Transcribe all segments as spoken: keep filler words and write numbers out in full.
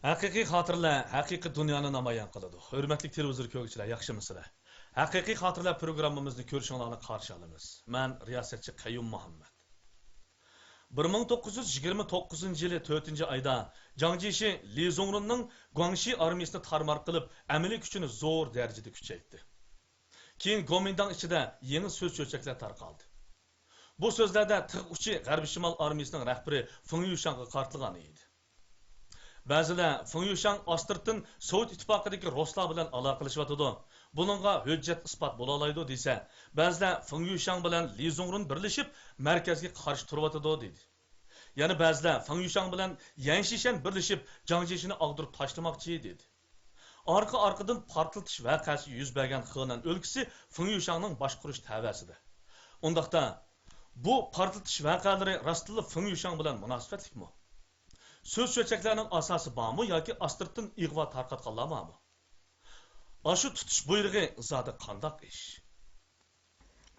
ھەقىقىي خاتىرىلەر ھەقىقىي دۇنيانى نامايان قىلىدۇ. ھۆرمەتلىك تېلېۋىزور كۆرگۈچىلەر، ياخشىمۇسىلەر؟ ھەقىقىي خاتىرىلەر پروگراممىمىزنى كۆرۈشۈڭلارنى قارشى ئالىمىز. مەن رىياسەتچى قەييۇم مۇھەممەد. بىر مىڭ توققۇز يۈز يىگىرمە توققۇزىنچى يىلى تۆتىنچى ئايدا جاڭ جيېشى لى زۇڭرۇننىڭ گۇاڭشى ئارمىيىسىنى تارمار قىلىپ، ئەمەلىي كۈچىنى زور دەرىجىدە كۈچەيتتى. كېيىن گومىنداڭ ئىچىدە يېڭى سۆز-چۆچەكلەر تارقالدى. بۇ سۆزلەردە تىغ ئۇچى غەربىي شىمال ئارمىيىسىنىڭ رەھبىرى فېڭ يۈشاڭغا قارىتىلغان ئىدى. بەزىلەر فېڭ يۈشاڭ ئاستىرتىن سوۋېت ئىتتىپاقىدىكى رۇسلار بىلەن ئالاقىلىشىۋاتىدۇ، بۇنىڭغا ھۆججەت-ئىسپات بولالايدۇ دېسە، بەزىلەر فېڭ يۈشاڭ بىلەن لى زۇڭرۇن بىرلىشىپ مەركەزگە قارشى تۇرۇۋاتىدۇ دېدى. يەنە بەزىلەر فېڭ يۈشاڭ بىلەن يەن شىشەن بىرلىشىپ جاڭ جيېشىنى ئاغدۇرۇپ تاشلىماقچى دېدى. ئارقا-ئارقىدىن پارتلىتىش ۋەقەسى يۈز بەرگەن خېنەن ئۆلكىسى فېڭ يۈشاڭنىڭ باشقۇرۇش تەۋەسىدە. ئۇنداقتا، بۇ پارتلىتىش ۋەقەلىرى راستتىنلا فېڭ يۈشاڭ بىلەن مۇناسىۋەتلىكمۇ؟ سۆز-چۆچەكلەرنىڭ ئاساسى بارمۇ ياكى ئاستىرتىن ئىغۋا تارقاتقانلار بارمۇ؟ ئاشۇ تۇتۇش بۇيرۇقى زادى قانداق ئىش؟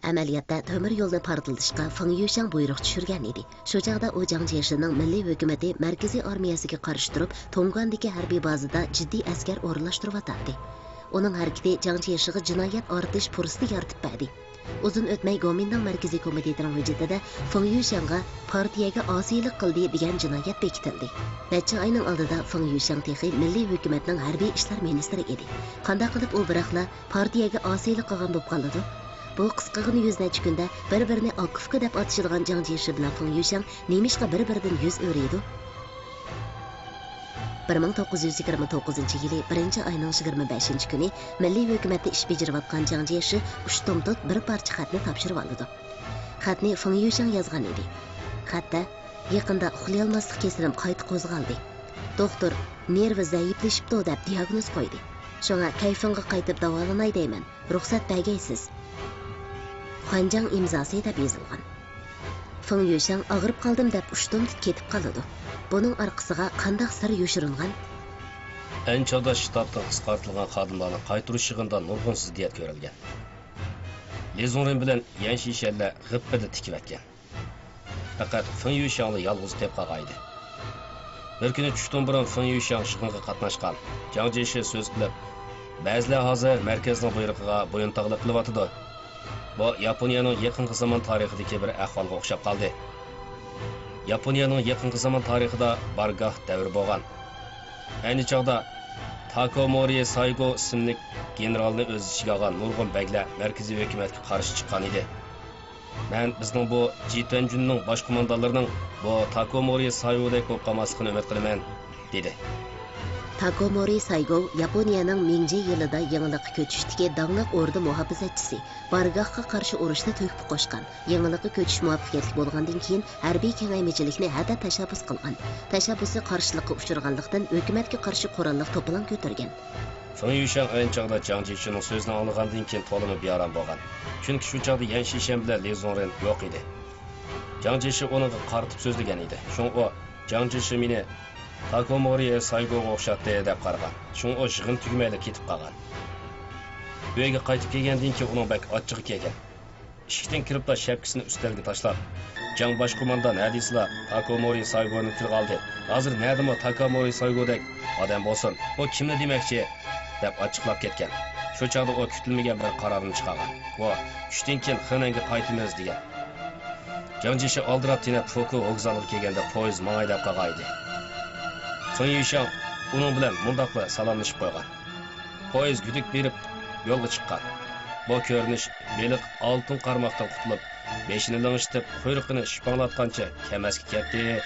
ئەمەلىيەتتە، تۆمۈر يولنى پارتلىتىشقا فېڭ يۈشاڭ بۇيرۇق چۈشۈرگەن ئىدى. شۇ چاغدا ئۇ جاڭ جيېشىنىڭ مىللىي ھۆكۈمىتى مەركىزىي ئارمىيەسىگە قارشى تۇرۇپ، تۇڭگاندىكى ھەربىي بازىدا جىددىي ئەسكەر ئورۇنلاشتۇرۇۋاتاتتى. ئۇنىڭ ھەرىكىتى جاڭ جيېشىغا جىنايەت ئارتىش پۇرسىتى يارىتىپ بەردى. ئۇزۇن ئۆتمەي گومىنداڭ مەركىزىي كومىتېتىنىڭ ھۆججىتىدە فېڭ يۈشاڭغا پارتىيەگە ئاسىيلىق قىلدى دېگەن جىنايەت بېكىتىلدى. نەچچە ئاينىڭ ئالدىدا فېڭ يۈشاڭ تېخى مىللىي ھۆكۈمەتنىڭ ھەربىي ئىشلار مىنىستىرى ئىدى. قانداق قىلىپ ئۇ بىراقلا پارتىيەگە ئاسىيلىق قىلغان بولۇپ قالىدۇ؟ بۇ قىسقىغىنە يۈز نەچچە كۈندە بىر-بىرىنى ئاكا-ئۇكا دەپ ئاتىشىدىغان جاڭ جيېشى بىلەن فېڭ يۈشاڭ نېمىشقا بىر-بىرىدىن يۈز ئۆرۈيدۇ؟ بىر مىڭ توققۇز يۈز يىگىرمە توققۇزىنچى يىلى بىرىنچى ئاينىڭ يىگىرمە بەشىنچى كۈنى مىللىي ھۆكۈمەتتە ئىش بېجىرىۋاتقان جاڭ جيېشى ئۇشتۇمتۇت بىر پارچە خەتنى تاپشۇرۇۋالىدۇ. خەتنى فېڭ يۈشاڭ يازغان ئىدى. خەتتە، «يېقىندا ئۇخلىيالماسلىق كېسىلىم قايتا قوزغالدى. دوختۇر، نېرۋا زەئىپلىشىپتۇ دەپ دىياگنوز قويدى. شۇڭا كەيپىڭغا قايتىپ داۋالىناي دەيمەن. رۇخسەت بەرگەيسىز.» خۇەنجاڭ ئىمزاسى دەپ يېزىلغان. فېڭ يۈشاڭ «ئاغرىپ قالدىم» دەپ ئۇشتۇمتۇت كېتىپ قالىدۇ. بۇنىڭ ئارقىسىغا قانداق سىر يوشۇرۇنغان؟ ئەينى چاغدا شتابتىن قىسقارتىلغان خادىملارنى قايتۇرۇش يىغىنىدا نۇرغۇن زىددىيەت كۆرۈلگەن. لى زۇڭرىن بىلەن يەن شىشەنلەر غىپپىدە تىكىۋەتكەن. پەقەت فېڭ يۈشاڭلا يالغۇز قېلىپ قالغان ئىدى. بىر كۈنى چۈشتىن بۇرۇن فېڭ يۈشاڭ يىغىنغا قاتناشقان. جاڭ جيېشى سۆز قىلىپ، بەزىلەر ھازىر مەركەزنىڭ بۇيرۇقىغا بويۇنتاغلىق قىلىۋاتىدۇ. بۇ ياپونىيەنىڭ يېقىنقى زامان تارىخىدىكى بىر ئەھۋالغا ئوخشاپ قالدى. ياپونىيەنىڭ يېقىنقى زامان تارىخىدا بارگاھ دەۋرى بولغان. ئەينى چاغدا تاكومورى سايگو ئىسىملىك گېنېرالنى ئۆز ئىچىگە ئالغان نۇرغۇن بەگلەر مەركىزىي ھۆكۈمەتكە قارشى چىققان ئىدى. مەن بىزنىڭ بۇ جى تۈەنجۈننىڭ باش قوماندانلىرىنىڭ بۇ تاكومورى سايودەك بولۇپ قالماسلىقىنى ئۈمىد قىلىمەن، دېدى. تاكومورى سايگو ياپونىيەنىڭ مىڭجى يىلىدا يېڭىلىققا كۆچۈشتىكى داڭلىق ئوردا مۇھاپىزەتچىسى، بارگاھقا قارشى ئۇرۇشتا تۆھپە قوشقان، يېڭىلىققا كۆچۈش مۇۋەپپەقىيەتلىك بولغاندىن كېيىن ھەربىي كېڭەيمىچىلىكنى ھەدە تەشەببۇس قىلغان. تەشەببۇسى قارشىلىققا ئۇچرىغانلىقتىن، ھۆكۈمەتكە قارشى قوراللىق توپىلاڭ كۆتۈرگەن. فېڭ يۈشەڭ ئەينى چاغدا جاڭ جيېشىنىڭ سۆزىنى ئاڭلىغاندىن كېيىن تولىمۇ بىئارام بولغان. چۈنكى شۇ چاغدا يەن شىشەن بىلەن لى زۇڭرىن يوق ئىدى. جاڭ جيېشى ئۇنىڭغا قارىتىپ سۆزلىگەن ئىدى. شۇڭا ئۇ، جاڭ جيېشى مېنى تاكومورى سايگوغا ئوخشاتتى دەپ قارىغان. شۇڭا ئۇ يىغىن تۈگىمەيلا كېتىپ قالغان. ئۆيگە قايتىپ كەلگەندىن كېيىن ئۇنىڭ بەك ئاچچىقى كەلگەن. ئىشىكتىن كىرىپلا شەپكىسىنى ئۈستەلگە تاشلاپ، «جاڭ باش قوماندان ھە دېسىلا، تاكومورى سايگونى تىلغا ئالدى. ھازىر نەدىمۇ تاكومورى سايگودەك ئادەم بولسۇن؟ ئۇ كىمنى دېمەكچى؟» دەپ ئاچچىقلاپ كەتكەن. شۇ چاغدا ئۇ كۈتۈلمىگەن بىر قارارنى چىقارغان. ئۇ، «چۈشتىن كېيىن خېنەنگە قايتىمىز» دېگەن. جاڭ جيېشى ئالدىراپ تېنەپ فوكۇ ۋوگزالىغا كەلگەندە پويىز ماڭاي دەپ قالغان ئىدى. فېڭ يۈشەڭ ئۇنىڭ بىلەن مۇنداقلا سالاملىشىپ قويغان. پويىز گۈدۈك بېرىپ يولغا چىققان. بۇ كۆرۈنۈش بېلىق ئالتۇن قارماقتىن قۇتۇلۇپ، بېشىنى لىڭشىتىپ، قۇيرۇقىنى شىپاڭلاتقانچە كەمەسكە كەتتى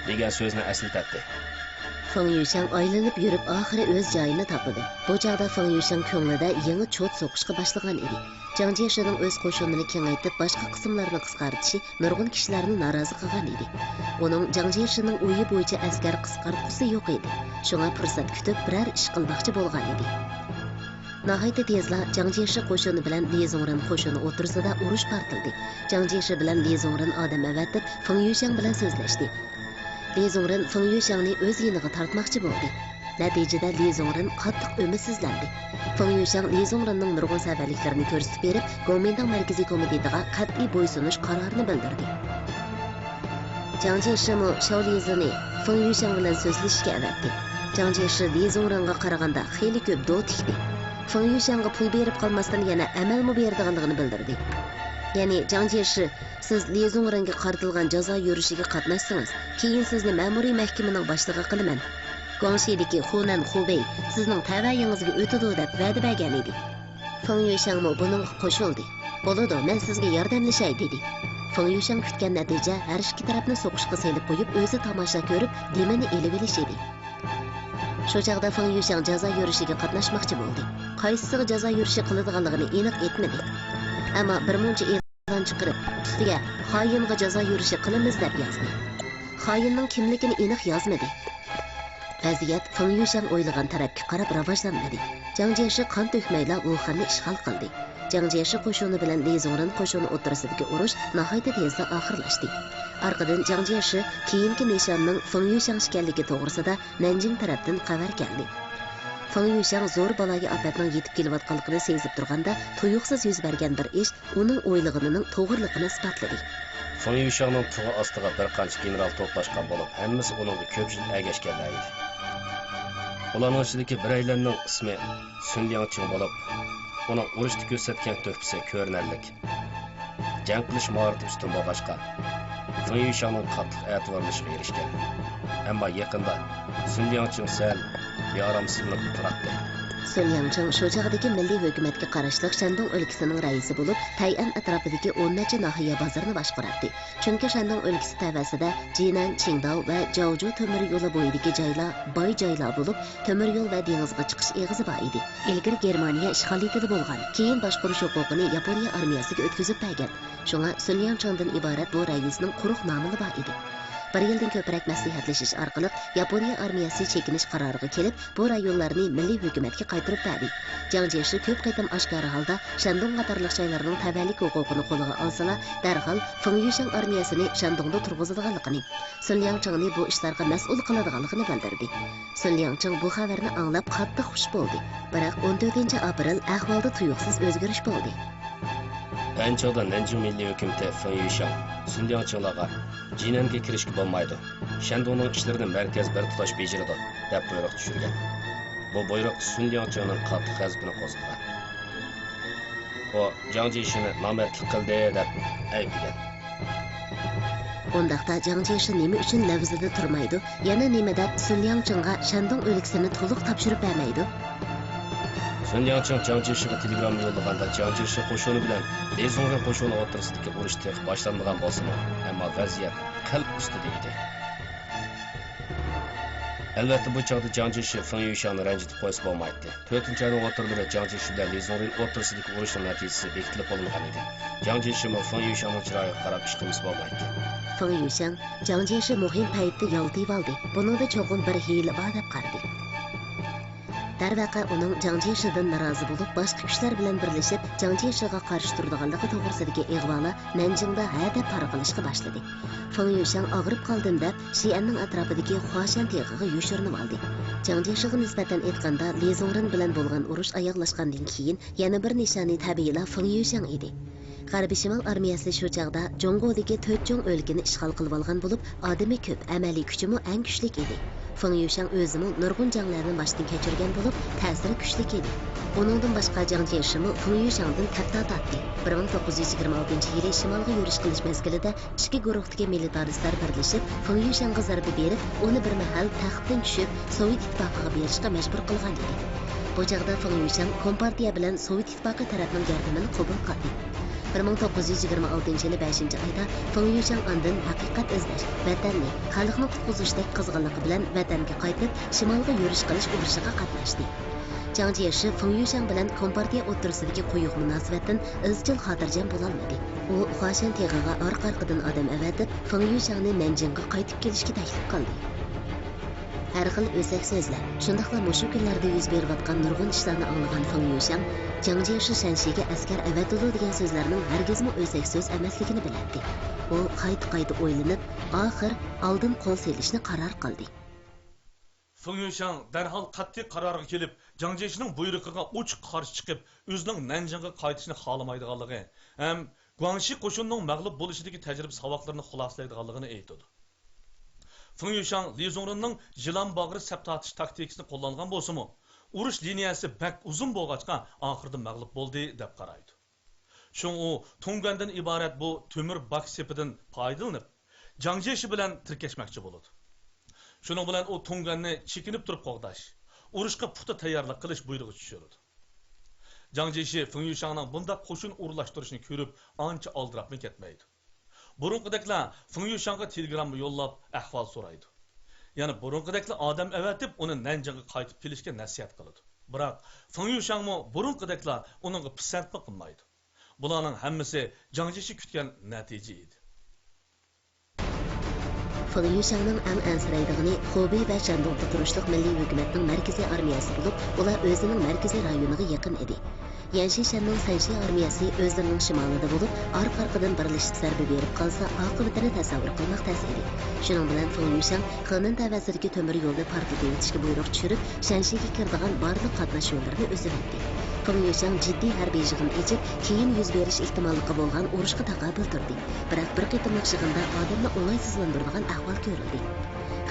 دېگەن سۆزنى ئەسلىتەتتى. فېڭ يۈشەڭ ئايلىنىپ يۈرۈپ ئاخىرى ئۆز جايىنى تاپىدۇ. بۇ چاغدا فېڭ يۈشەڭ كۆڭلىدە يېڭى چوت سوقۇشقا باشلىغان ئىدى. جاڭ جيېشىنىڭ ئۆز قوشۇنىنى كېڭەيتىپ، باشقا قىسىملارنى قىسقارتىشى نۇرغۇن كىشىلەرنى نارازى قىلغان ئىدى. ئۇنىڭ جاڭ جيېشىنىڭ ئويى بويىچە ئەسكەر قىسقارتقۇسى يوق ئىدى. شۇڭا پۇرسەت كۈتۈپ، بىرەر ئىش قىلماقچى بولغان ئىدى. ناھايىتى تېزلا جاڭ جيېشى قوشۇنى بىلەن لى زۇڭرىن قوشۇنى ئوتتۇرىسىدا ئۇرۇش پارتلىدى. جاڭ جيېشى بىلەن لى زۇڭرىن ئادەم ئەۋەتىپ، فېڭ يۈشەڭ بىلەن سۆزلەشتى. لى زۇڭرىن فېڭ يۈشەڭنى ئۆز يېنىغا تارتماقچى بولدى. نەتىجىدە لى زۇڭرىن قاتتىق ئۈمىدسىزلەندى. فېڭ يۈشەڭ لى زۇڭرىننىڭ نۇرغۇن سەۋەنلىكلىرىنى كۆرسىتىپ بېرىپ، گومىنداڭ مەركىزىي كومىتېتىغا قەتئىي بويسۇنۇش قارارىنى بىلدۈردى. جاڭ جيېشىمۇ شاۋ لىزىنى فېڭ يۈشەڭ بىلەن سۆزلىشىشكە ئەۋەتتى. جاڭ جيېشى لى زۇڭرېنغا قارىغاندا خېلى كۆپ دو تىكتى. فېڭ يۈشياڭغا پۇل بېرىپ قالماستىن يەنە ئەمەلمۇ بېرىدىغانلىقىنى بىلدۈردى. يەنى جاڭ جيېشى، سىز لى زۇڭرېنگە قارىتىلغان جازا يۈرۈشىگە قاتناشسىڭىز، كېيىن سىزنى مەمۇرىي مەھكىمىنىڭ باشلىقى قىلىمەن. گۇاڭشىدىكى خۇنەن خۇبېي سىزنىڭ تەۋەيىڭىزگە ئۆتىدۇ دەپ ۋەدە بەرگەنىدى. فېڭ يۈشياڭمۇ بۇنىڭغا قوشۇلدى. بولىدۇ، مەن سىزگە ياردەملىشەي، دېدى. فېڭ يۈشياڭ كۈتكەن نەتىجە ھەر ئىككى تەرەپنى سوقۇشقا سېلىپ قويۇپ، ئۆزى تاماشا كۆرۈپ، دېمىنى ئېلىۋېلىش ئىدى. شۇ چاغدا فېڭ يۈشياڭ جازا يۈرۈشىگە قاتناشماقچى بولدى. قايسىسىغا جازا يۈرۈشى قىلىدىغانلىقىنى ئېنىق ئېيتمىدى. ئەمما بىر مۇنچە ئېلان چىقىرىپ، ئۈستىگە «خائىنغا جازا يۈرۈشى قىلىمىز» دەپ يازدى. خائىننىڭ كىملىكىنى ئېنىق يازمىدى. ۋەزىيەت فېڭ يۈشياڭ ئويلىغان تەرەپكە قاراپ راۋاجلانمىدى. جاڭ جيېشى قان تۆكمەيلا ۋۇخەننى ئىشغال قىلدى. جاڭ جيېشى قوشۇنى بىلەن لى زۇڭرېن قوشۇنى ئوتتۇرىسىدىكى ئۇرۇش ناھايىتى تېزلا ئاخىرلاشتى. ئارقىدىن جاڭ جيېشى كېيىنكى نىشاننىڭ فېڭ يۈشياڭ ئىكەنلىكى توغرىسىدا نەنجىڭ تەرەپتىن خەۋەر كەلدى. فېڭ يۈشياڭ زور بالايىئاپەتنىڭ يېتىپ كېلىۋاتقانلىقىنى سېزىپ تۇرغاندا، تۇيۇقسىز يۈز بەرگەن بىر ئىش ئۇنىڭ ئويلىغىنىنىڭ توغرىلىقىنى ئىسپاتلىدى. فېڭ يۈشياڭنىڭ تۇغى ئاستىغا بىر قانچە گېنېرال توپلاشقان بولۇپ، ھەممىسى ئۇنىڭغا كۆپ يىل ئەگەشكەنلەر ئىدى. ئۇلارنىڭ ئىچىدىكى بىرەيلەننىڭ ئىسمى سۈن لياڭچىڭ بولۇپ، ئۇنىڭ ئۇرۇشتا كۆرسەتكەن تۆھپىسى كۆرۈنەرلىك. جەڭ قىلىش ماھارىتى ئۈستۈن بولغاچقا، فېڭ يۈشياڭنىڭ قاتتىق ئەتىۋارلىشىغا ئېرىشكەن. ئەمما يېقىندا سۈن لياڭچىڭ سەل بىئارامسىزلىنىپ تۇراتتى. سۈن لياڭچىڭ شۇ چاغدىكى مىللىي ھۆكۈمەتكە قاراشلىق شەندۇڭ ئۆلكىسىنىڭ رەئىسى بولۇپ، تەيئەن ئەتراپىدىكى ئون نەچچە ناھىيە بازىرىنى باشقۇراتتى. چۈنكى شەندۇڭ ئۆلكىسى تەۋەسىدە جىنەن، چىڭداۋ ۋە جاۋجۇ تۆمۈر يولى بويىدىكى جايلار باي جايلار بولۇپ، تۆمۈر يول ۋە دېڭىزغا چىقىش ئېغىزى بار ئىدى. ئىلگىرى گېرمانىيە ئىشغالىيىتىدە بولغان، كېيىن باشقۇرۇش ھوقۇقىنى ياپونىيە ئارمىيەسىگە ئۆتكۈزۈپ بەرگەن. شۇڭا سۈن لياڭچىڭدىن ئىبارەت بۇ رەئىسنىڭ قۇرۇق نامىلى بار ئىدى. بىر يىلدىن كۆپرەك مەسلىھەتلىشىش ئارقىلىق ياپونىيە ئارمىيەسى چېكىنىش قارارىغا كېلىپ، بۇ رايونلارنى مىللىي ھۆكۈمەتكە قايتۇرۇپ بەردى. جاڭ جيېشى كۆپ قېتىم ئاشكارا ھالدا شەندۇڭ قاتارلىق جايلارنىڭ تەۋەلىك ھوقۇقىنى قولىغا ئالسىلا، دەرھال فېڭ يۈشياڭ ئارمىيەسىنى شەندۇڭدا تۇرغۇزىدىغانلىقىنى، سۈن لياڭچىڭنى بۇ ئىشلارغا مەسئۇل قىلىدىغانلىقىنى بىلدۈردى. سۈن لياڭچىڭ بۇ خەۋەرنى ئاڭلاپ قاتتىق خۇش بولدى. بىراق ئون تۆتىنچى ئاپرېل ئەھۋالدا تۇيۇقسىز ئۆزگىرىش بولدى. ئەينى چاغدا نەنجىڭ مىللىي ھۆكۈمىتى فېڭ يۈشياڭ، سۈن لياڭچىڭلارغا جىنەنگە كىرىشكە بولمايدۇ، شەندۇڭنىڭ ئىشلىرىنى مەركەز بىر تۇتاش بېجىرىدۇ، دەپ بۇيرۇق چۈشۈرگەن. بۇ بۇيرۇق سۈن لياڭچىڭنىڭ قاتتىق غەزىپىنى قوزغىغان. ئۇ جاڭ جيېشىنى نامەردلىك قىلدى دەپ ئەيىبلىگەن. ئۇنداقتا جاڭ جيېشى نېمە ئۈچۈن لەۋزىدە تۇرمايدۇ؟ يەنە نېمە دەپ سۈن لياڭچىڭغا شەندۇڭ ئۆلكىسىنى تولۇق تاپشۇرۇپ بەرمەيدۇ؟ سۈن لياڭچىڭ جاڭ جيېشىغا تېلېگرامما يوللىغاندا، جاڭ جيېشى قوشۇنى بىلەن لى زۇڭرېن قوشۇنى ئوتتۇرىسىدىكى ئۇرۇش تېخى باشلانمىغان بولسىمۇ، ئەمما ۋەزىيەت قەلب ئۈستىدە ئىدى. ئەلۋەتتە، بۇ چاغدا جاڭ جيېشى فېڭ يۈشياڭنى رەنجىتىپ قويسا بولمايتتى. تۆتىنچى ئاينىڭ ئوتتۇرىلىرى جاڭ جيېشى بىلەن لى زۇڭرېن ئوتتۇرىسىدىكى ئۇرۇشنىڭ نەتىجىسى بېكىتىلىپ بولۇنغان ئىدى. جاڭ جيېشىمۇ فېڭ يۈشياڭنىڭ چىرايىغا قاراپ ئىش قىلمىسا بولمايتتى. فېڭ يۈشياڭ جاڭ جيېشى مۇھىم پەيتتە يالتىيىۋالدى. بۇنىڭدا چوقۇم بىر ھىيلە بار دەپ قارىدى. دەرۋەقە، ئۇنىڭ جاڭ جيېشىدىن نارازى بولۇپ، باشقا كۈچلەر بىلەن بىرلىشىپ جاڭ جيېشىغا قارشى تۇرىدىغانلىقى توغرىسىدىكى ئىغۋالار نەنجىڭدا ھەدە تارقىلىشقا باشلىدى. فېڭ يۈشياڭ ئاغرىپ قالدىم دەپ، شىئەننىڭ ئەتراپىدىكى خۇاشەن تېغىغا يوشۇرۇنۇۋالدى. جاڭ جيېشىغا نىسبەتەن ئېيتقاندا، لى زۇڭرېن بىلەن بولغان ئۇرۇش ئاياغلاشقاندىن كېيىن، يەنە بىر نىشانى تەبىئىيلا فېڭ يۈشياڭ ئىدى. غەربىي شىمال ئارمىيەسى شۇ چاغدا جۇڭگودىكى تۆت چوڭ ئۆلكىنى ئىشغال قىلىۋالغان بولۇپ، ئادىمى كۆپ، ئەمەلىي كۈچىمۇ ئەڭ كۈچلۈك ئىدى. فېڭ يۈشياڭ ئۆزىمۇ نۇرغۇن جەڭلەرنى باشتىن كەچۈرگەن بولۇپ، تەسىرى كۈچلۈك ئىدى. ئۇنىڭدىن باشقا، جاڭ جيېشىمۇ فېڭ يۈشياڭدىن تەپ تارتاتتى. بىر مىڭ توققۇز يۈز يىگىرمە ئالتىنچى يىلى شىمالغا يۈرۈش قىلىش مەزگىلىدە ئىككى گۇرۇھتىكى مىلىتارىستلار بىرلىشىپ، فېڭ يۈشياڭغا زەربە بېرىپ، ئۇنى بىر مەھەل تەختتىن چۈشۈپ، سوۋېت ئىتتىپاقىغا بېرىشقا مەجبۇر قىلغان ئىدى. بۇ چاغدا فېڭ يۈشياڭ كومپارتىيە بىلەن سوۋېت ئىتتىپاقى تەرەپنىڭ ياردىمىنى قوبۇل قىلدى. بىر مىڭ توققۇز يۈز يىگىرمە ئالتىنچى يىلى بەشىنچى ئايدا فېڭ يۈشياڭ ئاندىن ھەقىقەت ئىزدەش، ۋەتەننى، خەلقنى قۇتقۇزۇشتەك قىزغىنلىقى بىلەن ۋەتەنگە قايتىپ، شىمالغا يۈرۈش قىلىش ئۇرۇشىغا قاتناشتى. جاڭ جيېشى فېڭ يۈشياڭ بىلەن كومپارتىيە ئوتتۇرىسىدىكى قويۇق مۇناسىۋەتتىن ئىزچىل خاتىرجەم بولالمىدى. ئۇ خۇاشەن تېغىغا ئارقا-ئارقىدىن ئادەم ئەۋەتىپ، فېڭ يۈشياڭنى نەنجىڭغا قايتىپ كېلىشكە تەكلىپ قىلدى. ھەر خىل ئۆسەك سۆزلەر، شۇنداقلا مۇشۇ كۈنلەردە يۈز بېرىۋاتقان نۇرغۇن ئىشلارنى ئاڭلىغان فېڭ يۈشياڭ، جاڭ جيېشى شەنشىگە ئەسكەر ئەۋەتىدۇ دېگەن سۆزلەرنىڭ ھەرگىزمۇ ئۆسەك سۆز ئەمەسلىكىنى بىلەتتى. ئۇ قايتا-قايتا ئويلىنىپ، ئاخىر ئالدىن قول سېلىشنى قارار قىلدى. فېڭ يۈشياڭ دەرھال قەتئىي قارارغا كېلىپ، جاڭ جيېشىنىڭ بۇيرۇقىغا ئوچۇق قارشى چىقىپ، ئۆزىنىڭ نەنجىڭغا قايتىشنى خالىمايدىغانلىقى ھەم گۇاڭشى قوشۇنىنىڭ مەغلۇپ بولۇشىدىكى تەجرىبە ساۋاقلىرىنى خۇلاسىلەيدىغانلىقىنى ئېيتىدۇ. فېڭ يۈشاڭ لى زۇڭرېننىڭ يىلان باغرى سەپ تارتىش تاكتىكىسىنى قوللانغان بولسىمۇ، ئۇرۇش لىنىيەسى بەك ئۇزۇن بولغاچقا، ئاخىرىدا مەغلۇپ بولدى دەپ قارايدۇ. شۇڭا ئۇ تۇڭگەندىن ئىبارەت بۇ تۆمۈر باك سېپىدىن پايدىلىنىپ، جاڭ جيېشى بىلەن تىركەشمەكچى بولىدۇ. شۇنىڭ بىلەن ئۇ تۇڭگەننى چېكىنىپ تۇرۇپ قوغداش، ئۇرۇشقا پۇختا تەييارلىق قىلىش بۇيرۇقى چۈشۈرىدۇ. جاڭ جيېشى فېڭ يۈشاڭنىڭ بۇنداق قوشۇن ئورۇنلاشتۇرۇشىنى كۆرۈپ، ئانچە ئالدىراپمۇ كەتمەيدۇ. بۇرۇنقىدەكلا فېڭ يۈشاڭغا تېلېگرامما يوللاپ، ئەھۋال سورايدۇ. يەنە بۇرۇنقىدەكلا ئادەم ئەۋەتىپ، ئۇنى نەنجىڭغا قايتىپ كېلىشكە نەسىھەت قىلىدۇ. بىراق، فېڭ يۈشاڭمۇ بۇرۇنقىدەكلا ئۇنىڭغا پىسەنتمۇ قىلمايدۇ. بۇلارنىڭ ھەممىسى جاڭ جيېشى كۈتكەن نەتىجە ئىدى. فېڭ يۈشاڭنىڭ ئەڭ ئەنسىرەيدىغىنى خۇبېي ۋە شەندۇڭدا تۇرۇشلۇق مىللىي ھۆكۈمەتنىڭ مەركىزىي ئارمىيەسى بولۇپ، ئۇلار ئۆزىنىڭ مەركىزىي رايونىغا يېقىن ئىدى. يەنشىشەننىڭ سەنشى ئارمىيەسى ئۆزلىرىنىڭ شىمالىدا بولۇپ، ئارقا-ئارقىدىن بىرلىشىپ زەربە بېرىپ قالسا، ئاقىۋىتىنى تەسەۋۋۇر قىلماق تەس ئىدى. شۇنىڭ بىلەن فېڭ يۈشاڭ خېنەن تەۋەسىدىكى تۆمۈر يولنى پارتلىتىۋېتىشكە بۇيرۇق چۈشۈرۈپ، شەنشىگە كىرىدىغان بارلىق قاتناش يوللىرىنى ئۈزۈۋەتتى. فېڭ يۈشاڭ جىددىي ھەربىي يىغىن ئېچىپ، كېيىن يۈز بېرىش ئېھتىماللىقى بولغان ئۇرۇشقا تاقابىل تۇردى. بىراق بىر قېتىملىق يىغىندا ئادەمنى ئوڭايسىزلاندۇرىدىغان ئەھۋال كۆرۈلدى.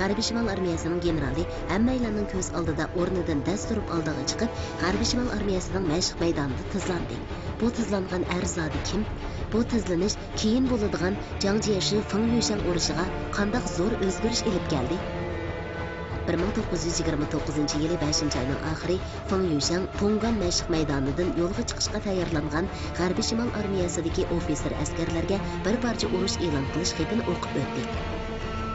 غەربىي شىمال ئارمىيەسىنىڭ گېنېرالى ھەممەيلەننىڭ كۆز ئالدىدا ئورنىدىن دەس تۇرۇپ ئالدىغا چىقىپ، غەربىي شىمال ئارمىيەسىنىڭ مەشىق مەيدانىدا تىزلاندى. بۇ تىزلانغان ئەر زادى كىم؟ بۇ تىزلىنىش كېيىن بولىدىغان جاڭ جيېشى فېڭ يۈشاڭ ئۇرۇشىغا قانداق زور ئۆزگىرىش ئېلىپ كەلدى؟ بىر مىڭ توققۇز يۈز يىگىرمە توققۇزىنچى يىلى بەشىنچى ئاينىڭ ئاخىرى فېڭ يۈشاڭ تۇڭگان مەشىق مەيدانىدىن يولغا چىقىشقا تەييارلانغان غەربىي شىمال ئارمىيەسىدىكى ئوفىتسېر ئەسكەرلەرگە بىر پارچە ئۇرۇش ئېلان قىلىش خېتىنى ئوقۇپ ئۆتتى.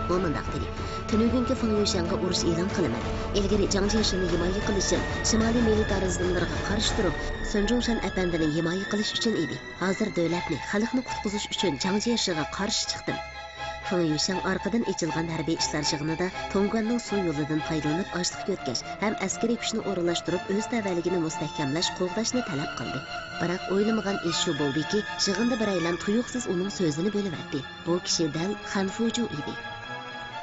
ئۇ مۇنداق دېدى: تۈنۈگۈنكى فېڭ يۈشاڭغا ئۇرۇش ئېلان قىلىمەن. ئىلگىرى جاڭ جيېشىنى ھىمايە قىلىشىم، شىمالىي مىلىتارىزملىرىغا قارشى تۇرۇپ، سۈن جۇڭشەن ئەپەندىنى ھىمايە قىلىش ئۈچۈن ئىدى. ھازىر دۆلەتنى، خەلقنى قۇتقۇزۇش ئۈچۈن جاڭ جيېشىغا قارشى چىقتىم. فېڭ يۈشاڭ ئارقىدىن ئېچىلغان ھەربىي ئىشلار يىغىنىدا تۇڭگۇەننىڭ سۇ يولىدىن پايدىلىنىپ ئاشلىققا يۆتكەش ھەم ئەسكىرىي كۈچنى ئورۇنلاشتۇرۇپ ئۆز تەۋەلىكىنى مۇستەھكەملەش، قوغداشنى تەلەپ قىلدى. بىراق ئويلىمىغان ئىش شۇ بولدىكى، يىغىندا بىرەيلەن تۇيۇقسىز ئۇنىڭ سۆزىنى بۆلۈۋەتتى. بۇ كىشى دەل خەن فۇجۇ ئىدى.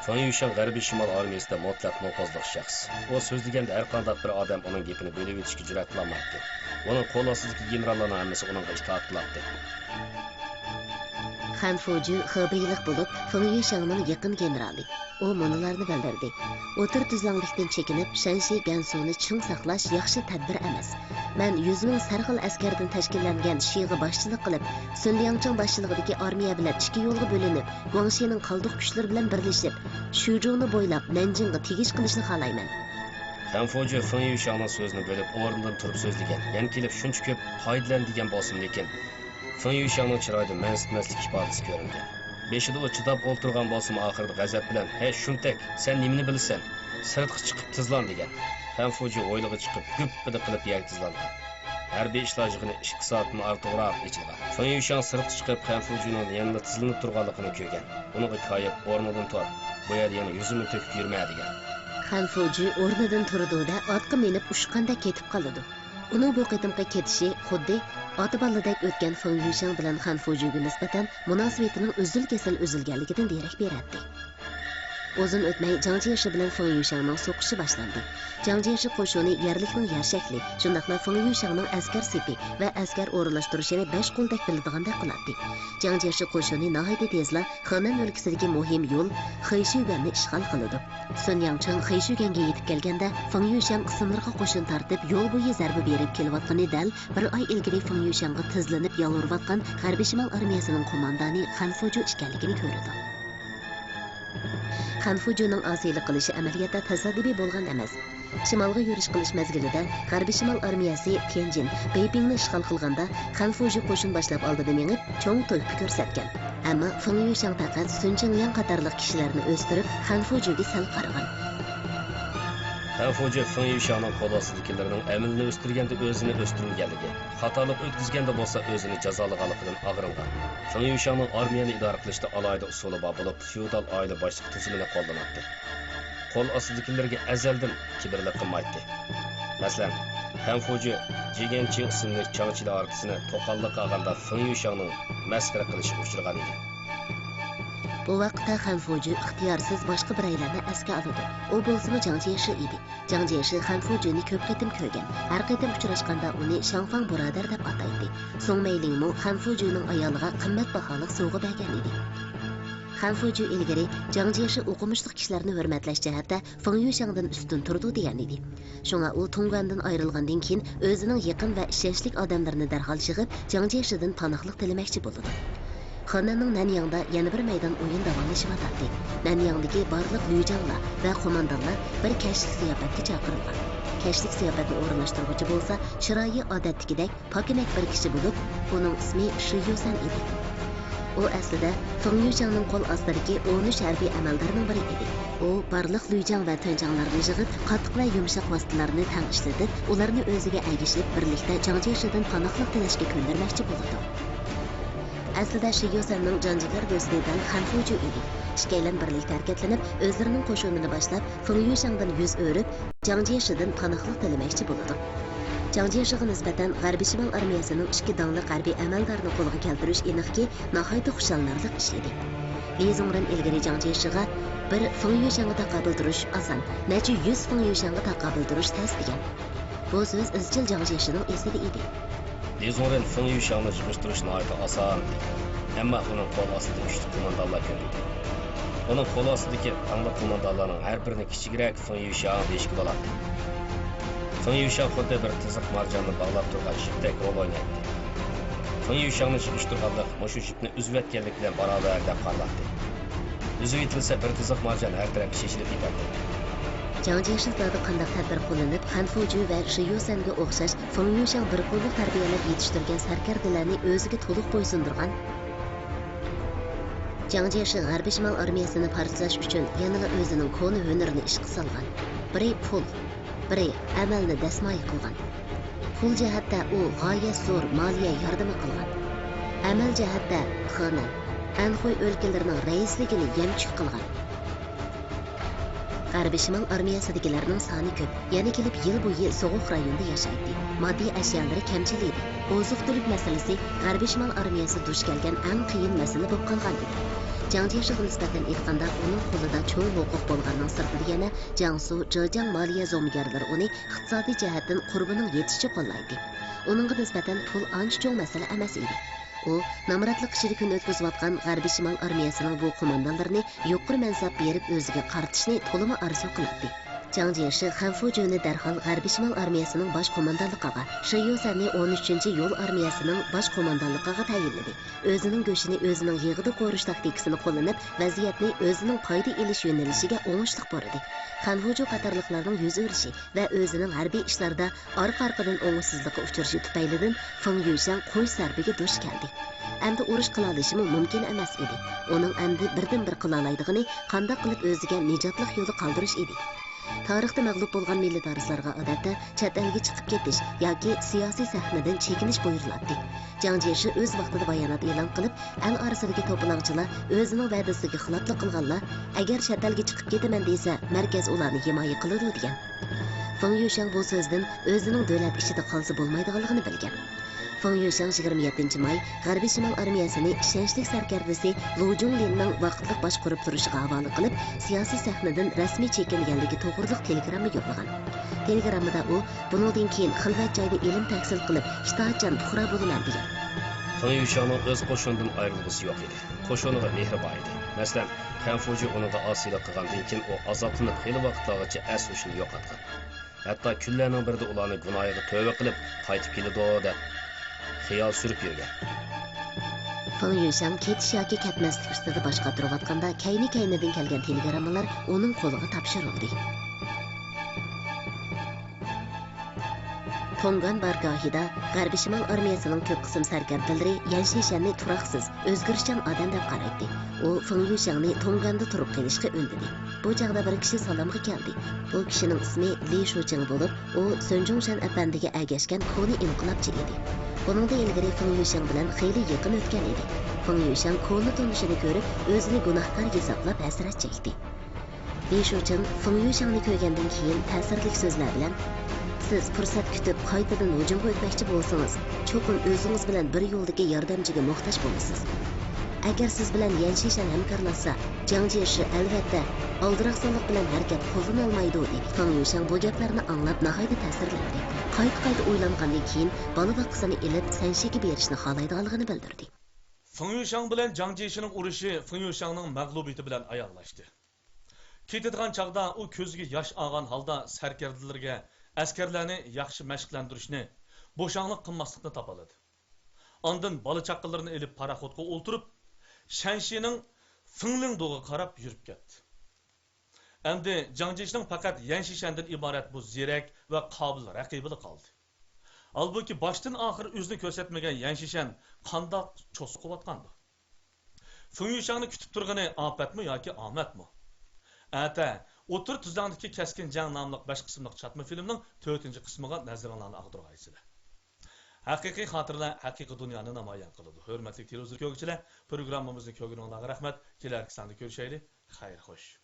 فېڭ يۈشاڭ غەربىي شىمال ئارمىيىسىدە مۇتلەق نوپۇزلۇق شەخس. ئۇ سۆزلىگەندە ھەرقانداق بىر ئادەم ئۇنىڭ گېپىنى بۆلۈۋېتىشكە جۈرئەت قىلالمايتتى. ئۇنىڭ قول ئاستىدىكى گېنېراللارنىڭ ھەممىسى ئۇنىڭغا ئىتائەت قىلاتتى. خەن فۇجۇ خېبېيلىق بولۇپ، فېڭ يۈشاڭنىڭ يېقىن گېنېرالى. ئۇ مۇنۇلارنى بىلدۈردى: ئوتتۇرا تۈزلەڭلىكتىن چېكىنىپ، شەنشى، گەنسۇنى چىڭ ساقلاش ياخشى تەدبىر ئەمەس. مەن يۈز مىڭ سەرخىل ئەسكەردىن تەشكىللەنگەن شىغا باشچىلىق قىلىپ، سۈن لياڭچىڭ باشچىلىقىدىكى ئارمىيە بىلەن ئىككى يولغا بۆلۈنۈپ، گۇاڭشىنىڭ قالدۇق كۈچلىرى بىلەن بىرلىشىپ، شۈجۇنى بويلاپ نەنجىڭغا تېگىش قىلىشنى خالايمەن. خەن فۇجۇ فېڭ يۈشاڭنىڭ سۆزىنى بۆلۈپ، ئورنىدىن تۇرۇپ سۆزلىگەن. يەنە كېلىپ شۇنچە كۆپ پايدىلەن دېگەن بولسىمۇ، لېكىن فېڭ يۈشاڭنىڭ چىرايىدا مەنسىتمەسلىك ئىپادىسى كۆرۈندى. بېشىدا ئۇ چىداپ ئولتۇرغان بولسىمۇ، ئاخىرىدا غەزەپ بىلەن، ھەي، شۇمتەك، سەن نېمىنى بىلىسەن؟ سىرتقا چىقىپ تىزلان، دېگەن. خەن فۇجۇ ھويلىغا چىقىپ، گۈپپىدە قىلىپ يەرگە تىزلانغان. ھەربىي ئىشلار يىغىنى ئىككى سائەتتىن ئارتۇقراق ئېچىلغان. فېڭ يۈشاڭ سىرتقا چىقىپ، خەن فۇجۇنىڭ يەنىلا تىزلىنىپ تۇرغانلىقىنى كۆرگەن. ئۇنىڭغا كايىپ، ئورنۇڭدىن تۇر، بۇ يەردە يەنە يۈزۈمنى تۆكۈپ يۈرمە، دېگەن. خەن فۇجۇ ئورنىدىن تۇرىدۇ-دە، ئاتقا مىنىپ ئۇچقاندەك كېتىپ قالىدۇ. ئۇنىڭ بۇ قېتىمقى كېتىشى خۇددى ئاتا بالىدەك ئۆتكەن فېڭ يۈشاڭ بىلەن خەن فۇجۇگە نىسبەتەن مۇناسىۋىتىنىڭ ئۈزۈل-كېسىل ئۈزۈلگەنلىكىدىن دېرەك بېرەتتى. ئۇزۇن ئۆتمەي جاڭ جيېشى بىلەن فېڭ يۈشاڭنىڭ سوقۇشى باشلاندى. جاڭ جيېشى قوشۇنى يەرلىكنىڭ يەر شەكلى، شۇنداقلا فېڭ يۈشاڭنىڭ ئەسكەر سېپى ۋە ئەسكەر ئورۇنلاشتۇرۇشىنى بەش قولدەك بىلىدىغاندەك قىلاتتى. جاڭ جيېشى قوشۇنى ناھايىتى تېزلا خېنەن ئۆلكىسىدىكى مۇھىم يول خېيشۈگەننى ئىشغال قىلىدۇ. سۈن ياڭچىڭ خېيشۈگەنگە يېتىپ كەلگەندە، فېڭ يۈشاڭ سىنىرغا قوشۇن تارتىپ، يول بويى زەربە بېرىپ كېلىۋاتقىنى دەل بىر ئاي ئىلگىرى فېڭ يۈشاڭغا تىزلىنىپ يالۋۇرۇۋاتقان غەربىي شىمال ئارمىيەسىنىڭ قوماندانى خەن فۇجۇ ئىكەنلىكىنى كۆرىدۇ. خەن فۇجۇنىڭ ئاسىيلىق قىلىشى ئەمەلىيەتتە تاسادىپىي بولغان ئەمەس. شىمالغا يۈرۈش قىلىش مەزگىلىدە غەربىي شىمال ئارمىيەسى تيەنجىن، بېيپىڭنى ئىشغال قىلغاندا، خەن فۇجۇ قوشۇن باشلاپ ئالدىدا مېڭىپ، چوڭ تۆھپە كۆرسەتكەن. ئەمما فېڭ يۈشاڭ پەقەت سۈن جىڭلياڭ قاتارلىق كىشىلەرنى ئۆستۈرۈپ، خەن فۇجۇگە سەل قارىغان. خەن فۇجۇ فېڭ يۈشاڭنىڭ قول ئاستىدىكىلىرىنىڭ ئەمىلىنى ئۆستۈرگەندە ئۆزىنى ئۆستۈرمىگەنلىكى، خاتالىق ئۆتكۈزگەندە بولسا ئۆزىنى جازالىغانلىقىدىن ئاغرىنغان. فېڭ يۈشاڭنىڭ ئارمىيەنى ئىدارە قىلىشتا ئالاھىدە ئۇسۇلى بار بولۇپ، فېئودال ئائىلە باشلىق تۈزۈمىنى قوللىناتتى. قول ئاستىدىكىلىرىگە ئەزەلدىن كىبىرلىك قىلمايتتى. مەسىلەن، خەن فۇجى جىگەن چىڭ ئىسىملىك چاڭچىلى ھارپىسىنى توقاللىققا ئالغاندا فېڭ يۈشاڭنىڭ مەسخىرە قىلىشىغا ئۇچرىغان ئىدى. بۇ ۋاقىتتا خەن فۇجى ئىختىيارسىز باشقا بىرەيلەننى ئەسكە ئالىدۇ. ئۇ بولسىمۇ جاڭ جيېشى ئىدى. جاڭ جيېشى خەن فۇجىنى كۆپ قېتىم كۆرگەن. ھەر قېتىم ئۇچراشقاندا ئۇنى شاڭفاڭ بۇرادەر دەپ ئاتايتتى. سۇڭ مەيلىڭمۇ خەن فۇجىنىڭ ئايالىغا قىممەت باھالىق سوۋغا بەرگەن ئىدى. خەن فۇجۈ ئىلگىرى جاڭ جيېشى ئوقۇمۇشلۇق كىشىلەرنى ھۆرمەتلەش جەھەتتە فېڭ يۈشەڭدىن ئۈستۈن تۇرىدۇ دېگەن ئىدى. شۇڭا ئۇ تۇڭگاندىن ئايرىلغاندىن كېيىن ئۆزىنىڭ يېقىن ۋە ئىشەنچلىك ئادەملىرىنى دەرھال يىغىپ، جاڭ جيېشىدىن پاناھلىق تىلىمەكچى بولىدۇ. خېنەننىڭ نەنياڭدا يەنە بىر مەيدان ئويۇن داۋاملىشىۋاتاتتى. نەنياڭدىكى بارلىق لۈيجاڭلار ۋە قوماندانلار بىر كەچلىك زىياپەتكە چاقىرىلغان. كەچلىك زىياپەتنى ئورۇنلاشتۇرغۇچى بولسا، چىرايى ئادەتتىكىدەك پاكىنەك بىر كىشى بولۇپ، ئۇنىڭ ئىسمى شى يۈسەن ئىدى. ئۇ ئەسلىدە فېڭ يۈشەڭنىڭ قول ئاستىدىكى ئون ئۈچ ھەربىي ئەمەلدارنىڭ بىرى ئىدى. ئۇ بارلىق لۈيجاڭ ۋە تۆنجاڭلارنى يىغىپ، قاتتىق ۋە يۇمشاق ۋاسىتىلەرنى تەڭ ئىشلىتىپ، ئۇلارنى ئۆزىگە ئەگىشىپ، بىرلىكتە جاڭ جيېشىدىن پاناھلىق تىلەشكە كۆندۈرمەكچى بولىدۇ. ئەسلىدە شى يۈسەننىڭ جان جىگەر دوستى دەل خەن فۇجۈ ئىدى. ئىككىيلەن بىرلىكتە ھەرىكەتلىنىپ، ئۆزلىرىنىڭ قوشۇنىنى باشلاپ، فېڭ يۈشەڭدىن يۈز ئۆرۈپ، جاڭ جيېشىدىن پاناھلىق تىلىمەكچى بولىدۇ. جاڭ جيېشىغا نىسبەتەن غەربىي شىمال ئارمىيەسىنىڭ ئىككى داڭلىق ھەربىي ئەمەلدارىنى قولغا كەلتۈرۈش ئېنىقكى ناھايىتى خۇشاللىنارلىق ئىش ئىدى. لى زۇڭرېن ئىلگىرى جاڭ جيېشىغا بىر فېڭ يۈشەڭگە تاقابىل تۇرۇش ئاسان، نەچچە يۈز فېڭ يۈشەڭگە تاقابىل تۇرۇش تەس دېگەن. بۇ سۆز ئىزچىل جاڭ جيېشىنىڭ ئېسىدە ئىدى. لى زۇڭرېن فېڭ يۈشەڭنى يىغىشتۇرۇش ناھايىتى ئاسان، ئەمما ئۇنىڭ قول ئاستىدا كۈچلۈك قوماندانلار كۆپ ئىدى. ئۇنىڭ قول ئاستىدىكى داڭلىق قوماندانلارنىڭ ھەر بىرىنى كىچىكرەك فېڭ يۈشياڭ دېيىشكە بولاتتى. فېڭ يۈشياڭ خۇددى بىر تىزىق مارجاننى باغلاپ تۇرغان يىپتەك رول ئوينايتتى. فېڭ يۈشياڭنى يىغىشتۇرغانلىق مۇشۇ يىپنى ئۈزۈۋەتكەنلىك بىلەن باراۋەر دەپ قارىلاتتى. ئۈزۈۋېتىلسە، بىر تىزىق مارجان ھەر تەرەپكە چېچىلىپ كېتەتتى. جاڭ جيېشى زادى قانداق تەدبىر قوللىنىپ، خەن فۇجۈ ۋە شى يۈسەنگە ئوخشاش فېڭ يۈشياڭ بىر قوللۇق تەربىيەلەپ يېتىشتۈرگەن سەركەردىلەرنى ئۆزىگە تولۇق بويسۇندۇرغان؟ جاڭ جيېشى غەربىي شىمال ئارمىيەسىنى پارچىلاش ئۈچۈن يەنىلا ئۆزىنىڭ كونا ھۈنىرىنى ئىشقا سالغان. بىرى پۇل، بىرى ئەمەلنى دەسمايە قىلغان. پۇل جەھەتتە ئۇ غايەت زور مالىيە ياردىمى قىلغان. ئەمەل جەھەتتە خېنەن، ئەنخۇي ئۆلكىلىرىنىڭ رەئىسلىكىنى يەمچۈك قىلغان. غەربىي شىمال ئارمىيەسىدىكىلەرنىڭ سانى كۆپ، يەنە كېلىپ يىل بويى سوغۇق رايوندا ياشايتتى. ماددىي ئەشيالىرى كەمچىل ئىدى. ئوزۇق-تۈلۈك مەسىلىسى غەربىي شىمال ئارمىيەسى دۇچ كەلگەن ئەڭ قىيىن مەسىلە بولۇپ قالغان ئىدى. جاڭ جيېشىغا نىسبەتەن ئېيتقاندا، ئۇنىڭ قولىدا چوڭ ھوقۇق بولغاننىڭ سىرتىدا يەنە جياڭسۇ، جېجياڭ مالىيە زومىگەرلىرى ئۇنى ئىقتىسادىي جەھەتتىن قۇربىنىڭ يېتىشىچە قوللايتتى. ئۇنىڭغا نىسبەتەن پۇل ئانچە چوڭ مەسىلە ئەمەس ئىدى. ئۇ نامراتلىق ئىچىدە كۈن ئۆتكۈزۈۋاتقان غەربىي شىمال ئارمىيەسىنىڭ بۇ قوماندانلىرىنى يۇقىرى مەنسەپ بېرىپ ئۆزىگە قارىتىشنى تولىمۇ ئارزۇ قىلاتتى. جاڭ جيېشى خەن فۇجۈنى دەرھال غەربىي شىمال ئارمىيەسىنىڭ باش قوماندانلىقىغا، شى يۈسەننى ئون ئۈچىنچى يول ئارمىيەسىنىڭ باش قوماندانلىقىغا تەيىنلىدى. ئۆزىنىڭ گۆشىنى ئۆزىنىڭ يېغىدا قورۇش تاكتىكىسىنى قوللىنىپ، ۋەزىيەتنى ئۆزىنىڭ پايدا ئېلىش يۆنىلىشىگە ئوڭۇشلۇق بۇرىدى. خەن فۇجۇ قاتارلىقلارنىڭ يۈز ئۆرۈشى ۋە ئۆزىنىڭ ھەربىي ئىشلاردا ئارقا-ئارقىدىن ئوڭۇشسىزلىققا ئۇچرىشى تۈپەيلىدىن فېڭ يۈشەڭ قوش زەربىگە دۇچ كەلدى. ئەمدى ئۇرۇش قىلالىشىمۇ مۇمكىن ئەمەس ئىدى. ئۇنىڭ ئەمدى بىردىنبىر قىلالايدىغىنى قانداق قىلىپ ئۆزىگە نىجاتلىق يولى قالدۇرۇش ئىدى. تارىختا مەغلۇپ بولغان مىللەتئارىلارغا ئادەتتە چەت ئەلگە چىقىپ كېتىش ياكى سىياسىي سەھنىدىن چېكىنىش بۇيرۇلاتتى. جاڭ جيېشى ئۆز ۋاقتىدا بايانات ئېلان قىلىپ، ئەل ئارىسىدىكى توپىلاڭچىلار ئۆزىنىڭ ۋەدىسىگە خىلاپلىق قىلغانلار، ئەگەر چەت ئەلگە چىقىپ كېتىمەن دېسە، مەركەز ئۇلارنى ھىمايە قىلىدۇ، دېگەن. فېڭ يۈشەڭ بۇ سۆزدىن ئۆزىنىڭ دۆلەت ئىچىدە قالسا بولمايدىغانلىقىنى بىلگەن. فېڭ يۈشەڭ يىگىرمە يەتتىنچى ماي غەربىي شىمال ئارمىيەسىنى ئىشەنچلىك سەركەردىسى لۇ جۇڭلىننىڭ ۋاقىتلىق باشقۇرۇپ تۇرۇشىغا ھاۋالە قىلىپ، سىياسىي سەھنىدىن رەسمىي چېكىنگەنلىكى توغرىلىق تېلېگرامما يوللىغان. تېلېگراممىدا ئۇ، بۇنىڭدىن كېيىن خىلۋەت جايدا ئىلىم تەھسىل قىلىپ، ئىتائەتچان پۇقرا بولىمەن، دېگەن. فېڭ يۈشەڭنىڭ ئۆز قوشۇنىدىن ئايرىلغۇسى يوق ئىدى. قوشۇنىغا مېھرى بار ئىدى. مەسىلەن، خەن فۇجى ئۇنىڭغا ئاسىيلىق قىلغاندىن كېيىن ئۇ ئازابلىنىپ، خېلى ۋاقىتلارغىچە ئەس-ھوشىنى يوقاتقان. ھەتتا كۈنلەرنىڭ بىرىدە ئۇلارنى گۇناھىغا تۆۋە قىلىپ، قايتىپ كېلىدۇ دەپ خىيال سۈرۈپ يۈرگەن. فېڭ يۈشەڭ كېتىش ياكى كەتمەسلىك ئۈستىدە باش قاتۇرۇۋاتقاندا، كەينى-كەينىدىن كەلگەن تېلېگراممىلار ئۇنىڭ قولىغا تاپشۇرۇلدى. تۇڭگان بارگاھىدا غەربىي شىمال ئارمىيەسىنىڭ كۆپ قىسىم سەركەردىلىرى يەن شىشەننى تۇراقسىز، ئۆزگىرىشچان ئادەم دەپ قارايتتى. ئۇ فېڭ يۈشەڭنى تۇڭگاندا تۇرۇپ قېلىشقا ئۈندىدى. بۇ چاغدا بىر كىشى سالامغا كەلدى. بۇ كىشىنىڭ ئىسمى لى شۇچىڭ بولۇپ، ئۇ سۆن جۇڭشەن ئەپەندىگە ئەگەشكەن كونا ئىنقىلابچى ئىدى. بۇنىڭدىن ئىلگىرى فېڭ يۈشەڭ بىلەن خېلى يېقىن ئۆتكەن ئىدى. فېڭ يۈشەڭ كونا تونۇشىنى كۆرۈپ، ئۆزىنى گۇناھكار ھېسابلاپ ھەسرەت چەكتى. لى شۇچىڭ فېڭ يۈشەڭنى كۆرگەندىن كېيىن تەسىرلىك سۆزلەر بىلەن، سىز پۇرسەت كۈتۈپ قايتىدىن ھۇجۇمغا ئۆتمەكچى بولسىڭىز، چوقۇم ئۆزىڭىز بىلەن بىر يولدىكى ياردەمچىگە موھتاج بولىسىز. ئەگەر سىز بىلەن يەن شىشەن ھەمكارلاشسا، جياڭ جيېشى ئەلۋەتتە ئالدىراقسانلىق بىلەن ھەرىكەت قوللىنالمايدۇ، دېدى. فېڭ يۈشەڭ بۇ گەپلەرنى ئاڭلاپ ناھايىتى تەسىرلەندى. قايتا-قايتا ئويلانغاندىن كېيىن بالا باققۇسىنى ئېلىپ سەنشىگە بېرىشنى خالايدىغانلىقىنى بىلدۈردى. فېڭ يۈشاڭ بىلەن جاڭ جيېشىنىڭ ئۇرۇشى فېڭ يۈشاڭنىڭ مەغلۇبىيىتى بىلەن ئاياغلاشتى. كېتىدىغان چاغدا ئۇ كۆزىگە ياش ئالغان ھالدا سەركەردىلىرىگە ئەسكەرلەرنى ياخشى مەشىقلەندۈرۈشنى، بوشاڭلىق قىلماسلىقنى تاپالىدى. ئاندىن بالا-چاقىلىرىنى ئېلىپ پاراخوتقا ئولتۇرۇپ، شەنشىنىڭ فېڭلىڭدۇغا قاراپ يۈرۈپ كەتتى. ئەمدى جاڭ جيېشىنىڭ پەقەت يەن شىشەندىن ئىبارەت بۇ زېرەك ۋە قابىل رەقىبىلا قالدى. ھالبۇكى، باشتىن-ئاخىر ئۆزىنى كۆرسەتمىگەن يەن شىشەن قانداق چوسقىۋاتقاندۇ؟ فېڭ يۈشاڭنى كۈتۈپ تۇرغىنى ئاپەتمۇ ياكى ئامەتمۇ؟ ئەتە ئوتتۇرا تۈزلەڭدىكى كەسكىن جەڭ ناملىق بەش قىسىملىق چاتما فىلىمنىڭ تۆتىنچى قىسمىغا نەزىرىڭلارنى ئاغدۇرغايسىلەر. ھەقىقىي خاتىرىلەر ھەقىقىي دۇنيانى نامايان قىلىدۇ. ھۆرمەتلىك تېلېۋىزور كۆرگۈچىلەر، پروگراممىمىزنى كۆرگىنىڭلارغا رەھمەت. كېلەركى ساندا كۆرۈشەيلى. خەير خوش.